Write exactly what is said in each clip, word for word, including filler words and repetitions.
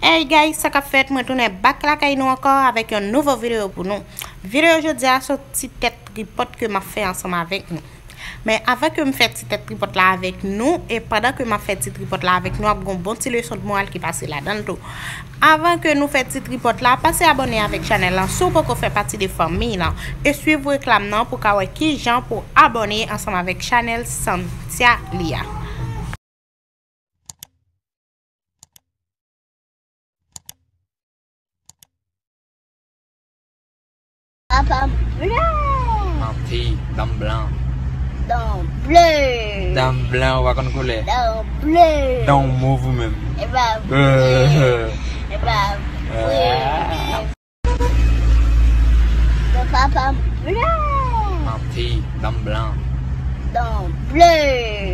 Hey guys, sa k ap fèt? Mwen tounen back lakay nou ankò avèk yon nouvo videyo pou nou. Videyo jodi a se yon ti tèt tripòt ke m ap fè ansanm avèk nou. Men avan ke m fè ti tèt tripòt la avèk nou, e pandan ke m ap fè ti tripòt la avèk nou, ap gon bon ti leson de moral ki pase ladan l tou. Avan ke nou fè ti tripòt la, pase abòne avèk chanèl lan si w poko fè pati de fanmi lan. E swiv reklam nan pou ka wè kijan pou abòne ansanm avèk chanèl Santia li a. Papa m blan. Manti, dan m blan. Dan ble. Dan m blan, ou pa konn koulè. Dan ble. Dan w move ou menm. E pa vre. E pa vre. Papa m blan. Manti, dan m blan. Dan ble.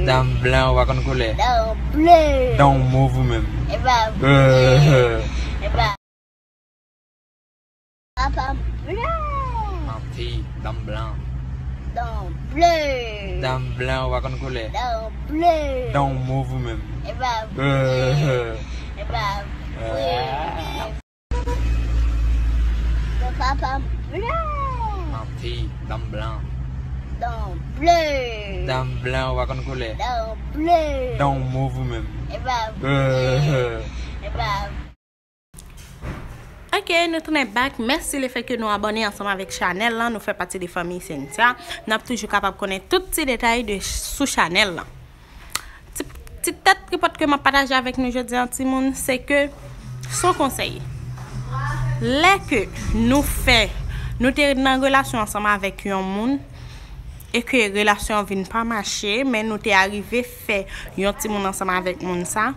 Dan m blan, ou pa konn koulè. Dan ble. Dan w move ou menm. E pa vre. E pa. Papa m blan. Manti, dan m blan. Dan ble. Dan m blan, ou pa konn koulè. Dan ble. Dan w move ou menm. E pa vre. E pa vre. Papa m blan. Manti, dan m blan. Dan ble. Dan m blan, ou pa konn koulè. Dan ble. Dan w move ou menm. E pa vre. E pa vre. Ok, nou tounen back. Mèsi lefètke nou abòne ansanm avèk chanèl lan. Nou fè pati de fanmi Cynthia. N ap toujou kapab konnen tout ti detay de, sou chanèl lan. Ti, ti tèt tripòt ke m ap pataje avèk nou jodi a, timoun, se ke, se yon konsèy. Lè ke nou fè, nou te nan relasyon ansanm avèk yon moun, e ke relasyon an vin pa mache, men nou te arive fè yon timoun ansanm avèk moun sa,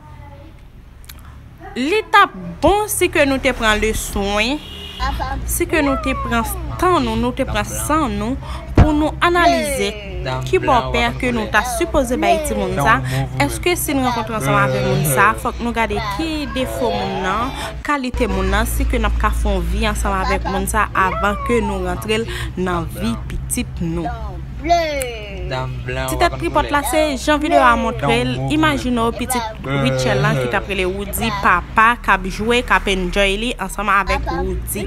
li t ap bon si ke nou te pran le swen, si ke nou te pran tan nou, nou te pran san nou pou nou analize ki bòpè ke nou ta sipoze bay timoun sa. Èske si n rankontre ansanm avèk moun sa, fòk nou gade ki defo moun nan, kalite moun nan, si ke n ap ka fè yon vi ansanm avèk moun sa avan ke nou rantre l nan vi pitit nou. Ti tèt tripòt la se jan videyo a montre l. Imajine w pitit Rachel lan ki t ap rele Woody, papa k ap jwe, k ap enjoy li ansanm avèk Woody.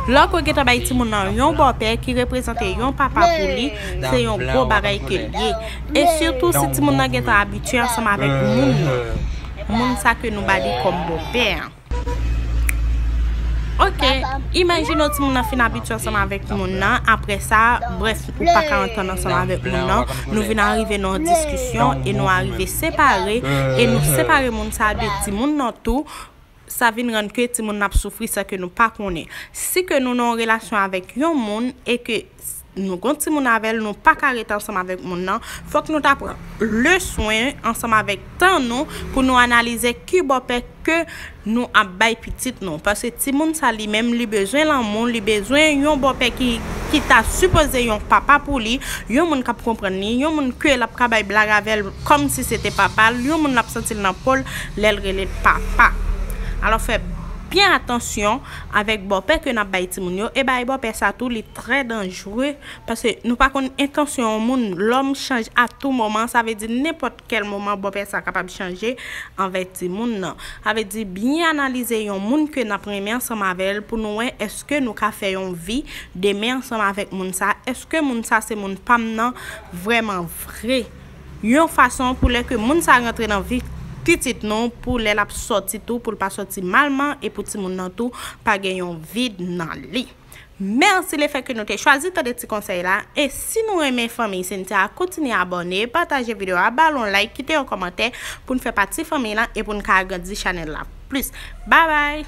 Lè w gentan bay timoun nan yon bòpè ki reprezante yon papa pou li, se yon gwo bagay ke l ye. E sitou si timoun nan gentan abitye ansanm avèk moun nan, moun sa ke nou ba li kòm bòpè an. Ok, imajine w timoun nan fin abitye ansanm avèk moun nan, apre sa, brèf, ou pa ka antann ansanm avèk moun nan, nou vin arive nan yon diskisyon e nou arive separe, e nou separe moun sa de timoun nan tou, sa vin rann ke timoun nan ap soufri san ke nou pa konnen. Si ke nou nan yon relasyon avèk yon moun e ke nou gon timoun avè l, nou pa ka ret ansanm avèk moun nan, fòk nou ta pran le swen ansanm avèk tan nou pou nou analize ki bòpè ke nou ap bay pitit nou. Paske timoun sa li menm, li bezwen lanmou, li bezwen yon bòpè ki, ki ta sipoze yon papa pou li, yon moun k ap konprann li, yon moun ke l ap ka bay blag avè l kòmsi se te papa l, yon moun l ap santi l nan po l lè l rele l papa. Alò fè byen atansyon avèk bòpè ke n ap bay timoun yo, e bay bòpè sa tou, li trè danjre, paske nou pa konn entansyon yon moun. Lòm chanje a tou moman, sa vle di nenpòt kèl moman bòpè sa kapab chanje anvè timoun nan. Sa vle di byen analize yon moun ke n ap renmen ansanm avè l pou nou wè èske nou ka fè yon vi demen ansanm avèk moun sa, èske moun sa se moun pa m nan vrèman vre. Yon fason pou lè ke moun sa rantre nan vi pitit nou, pou lè l ap sòti tou, pou l pa sòti malman e pou timoun nan tou pa gen yon vid nan li. Mèsi lefètke nou te chwazi tande ti konsèy la. E si nou renmen fanmi Cynthia a, kontinye abòne, pataje videyo a, ba l yon like, kite yon kòmantè pou n fè pati fanmi lan e pou n ka agrandi chanèl la plis. Babay!